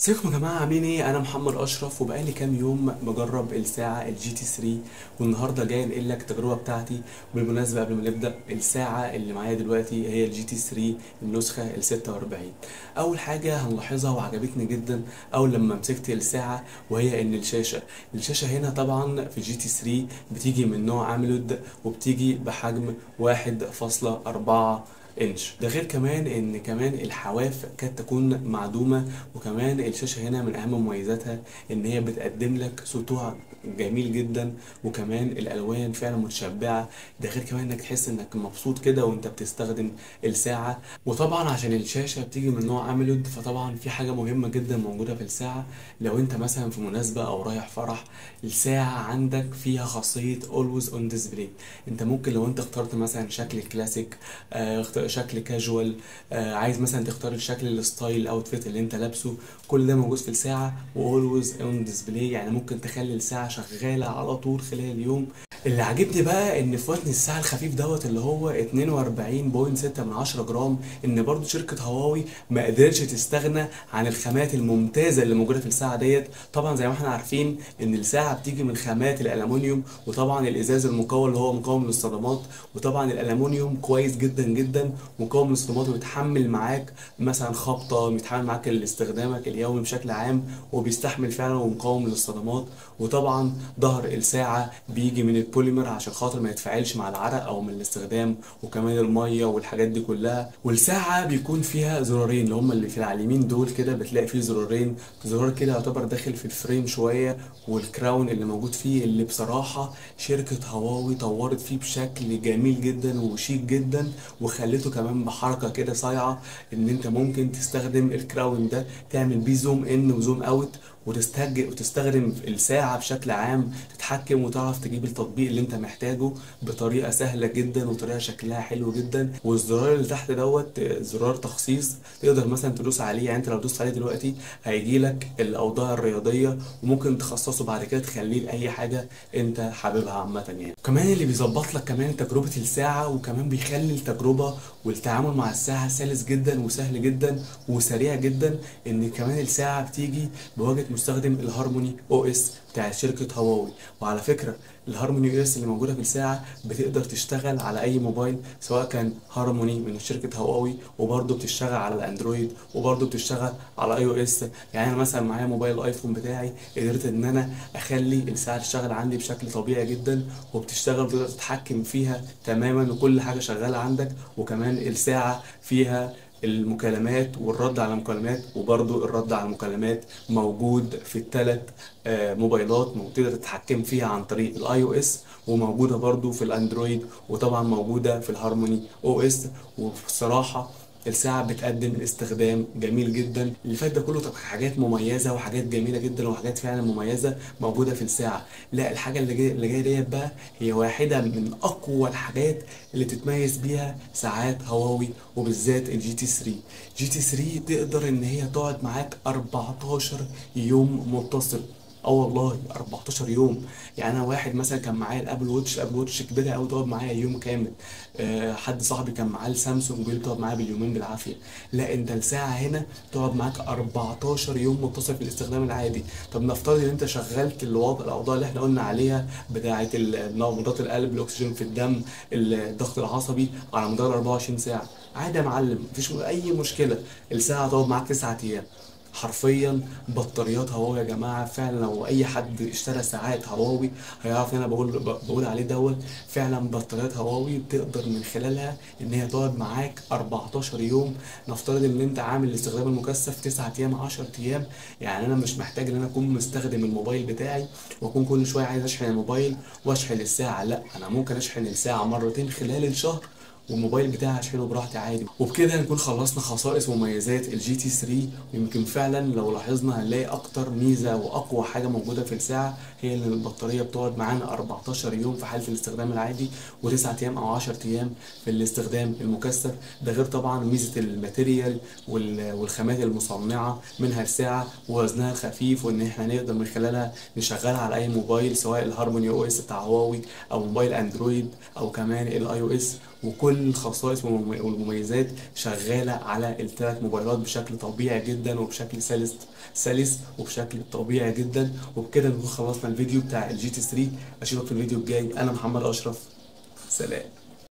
ازيكم يا جماعة، عاملين ايه؟ انا محمد اشرف، وبقالي كام يوم بجرب الساعة ال GT 3، والنهارده جاي انقل لك التجربة بتاعتي. بالمناسبة قبل ما نبدا، الساعة اللي معايا دلوقتي هي ال GT 3 النسخة ال 46. اول حاجة هنلاحظها وعجبتني جدا اول لما مسكت الساعة، وهي ان الشاشه هنا طبعا في ال GT 3 بتيجي من نوع AMOLED، وبتيجي بحجم 1.4 انش. ده غير كمان ان كمان الحواف كاد تكون معدومة، وكمان الشاشة هنا من اهم مميزاتها ان هي بتقدم لك سطوع جميل جدا، وكمان الالوان فعلا متشبعه. ده غير كمان انك تحس انك مبسوط كده وانت بتستخدم الساعة. وطبعا عشان الشاشة بتيجي من نوع AMOLED، فطبعا في حاجة مهمة جدا موجودة في الساعة. لو انت مثلا في مناسبة او رايح فرح، الساعة عندك فيها خاصية always on display. انت ممكن لو انت اخترت مثلا شكل كلاسيك، شكل كاجوال، عايز مثلا تختار الشكل ال style ال outfit اللي انت لابسه، كل ده موجود في الساعة و always on display. يعني ممكن تخلي الساعة شغالة على طول خلال اليوم. اللي عاجبني بقى ان في وزن الساعة الخفيف دوت اللي هو 42.6 من 10 جرام، ان برضو شركة هواوي ما قدرتش تستغنى عن الخامات الممتازة اللي موجودة في الساعة ديت. طبعا زي ما احنا عارفين ان الساعة بتيجي من خامات الالومنيوم، وطبعا الازاز المقوى اللي هو مقاوم للصدمات، وطبعا الالومنيوم كويس جدا جدا مقاوم للصدمات، ويتحمل معاك مثلا خبطه، بيتحمل معاك استخدامك اليومي بشكل عام، وبيستحمل فعلا ومقاوم للصدمات. وطبعا ظهر الساعة بيجي من البوليمر عشان خاطر ما يتفاعلش مع العرق او من الاستخدام، وكمان المية والحاجات دي كلها. والساعة بيكون فيها زرارين اللي هم اللي في على اليمين دول كده، بتلاقي فيه زرارين، زرار كده يعتبر داخل في ال frame شوية، وال crown اللي موجود فيه اللي بصراحة شركة هواوي طورت فيه بشكل جميل جدا وشيك جدا، وخليته كمان بحركة كده صايعه ان انت ممكن تستخدم ال crown ده تعمل بيه zoom in و zoom out، وتستخدم الساعة بشكل عام، تتحكم وتعرف تجيب التطبيق اللي انت محتاجه بطريقة سهلة جدا وطريقة شكلها حلو جدا. والزرار اللي تحت دوت زرار تخصيص تقدر مثلا تدوس عليه، يعني انت لو دوست عليه دلوقتي هيجي لك الاوضاع الرياضية، وممكن تخصصه بعد كده تخليه لأي حاجة انت حاببها عامة. يعني كمان اللي بيظبط لك كمان تجربة الساعة، وكمان بيخلي التجربة والتعامل مع الساعة سلس جدا وسهل جدا وسريع جدا، ان كمان الساعة بتيجي بواجهة مستخدم ال Harmony OS بتاع شركة هواوي. وعلى فكرة ال Harmony OS اللي موجودة في الساعة بتقدر تشتغل على اي موبايل، سواء كان هارموني من شركة هواوي، وبرده بتشتغل على الاندرويد، وبرده بتشتغل على iOS. يعني انا مثلا معايا موبايل الايفون بتاعي، قدرت ان انا اخلي الساعة تشتغل عندي بشكل طبيعي جدا، وبتشتغل وتقدر تتحكم فيها تماما، وكل حاجة شغالة عندك. وكمان الساعة فيها المكالمات والرد على المكالمات، وبرضو الرد على المكالمات موجود في الثلاث موبايلات، تقدر تتحكم فيها عن طريق ال iOS، وموجودة برضو في الاندرويد، وطبعا موجودة في ال Harmony OS. وبصراحة الساعة بتقدم استخدام جميل جدا. اللي فات ده كله طب حاجات مميزة وحاجات جميلة جدا وحاجات فعلا مميزة موجودة في الساعة. لا، الحاجة اللي جاية ديت بقى هي واحدة من أقوى الحاجات اللي تتميز بيها ساعات هواوي، وبالذات ال GT 3. GT 3 تقدر إن هي تقعد معاك 14 يوم متصل. والله 14 يوم. يعني انا واحد مثلا كان معايا ال Apple Watch، ال Apple Watch كبيرة قوي تقعد معايا يوم كامل. حد صاحبي كان معاه السامسونج بيقول تقعد معايا باليومين بالعافية. لا، انت الساعة هنا تقعد معاك 14 يوم متصل في الاستخدام العادي. طب نفترض ان انت شغلت الوضع الاوضاع اللي احنا قلنا عليها بتاعه نبضات القلب، الاكسجين في الدم، الضغط العصبي على مدار 24 ساعة، عادي يا معلم، مفيش اي مشكلة. الساعة تقعد معاك 9 ايام حرفيا. بطاريات هواوي يا جماعة فعلا لو اي حد اشترى ساعات هواوي هيعرف ان انا بقول عليه دوت. فعلا بطاريات هواوي بتقدر من خلالها ان هي تقعد معاك 14 يوم. نفترض ان انت عامل الاستخدام المكثف 9 ايام 10 ايام، يعني انا مش محتاج ان انا اكون مستخدم الموبايل بتاعي واكون كل شوية عايز اشحن الموبايل واشحن الساعة. لا، انا ممكن اشحن الساعة مرتين خلال الشهر، والموبايل بتاعي هشحنه براحتي عادي. وبكده نكون خلصنا خصائص ومميزات ال GT 3. ويمكن فعلا لو لاحظنا هنلاقي اكتر ميزة واقوى حاجة موجودة في الساعة هي ان البطارية بتقعد معانا 14 يوم في حاله الاستخدام العادي، و9 ايام او 10 ايام في الاستخدام المكثف. ده غير طبعا ميزة ال material والخامات المصنعة منها الساعة ووزنها الخفيف، وان احنا نقدر من خلالها نشغلها على اي موبايل، سواء ال Harmony OS بتاع هواوي او موبايل اندرويد او كمان ال iOS. وكل كل الخصائص والمميزات شغالة على الثلاث موبايلات بشكل طبيعي جدا وبشكل سلس وبشكل طبيعي جدا. وبكده نكون خلصنا الفيديو بتاع ال GT 3. اشوفك في الفيديو الجاي. انا محمد اشرف، سلام.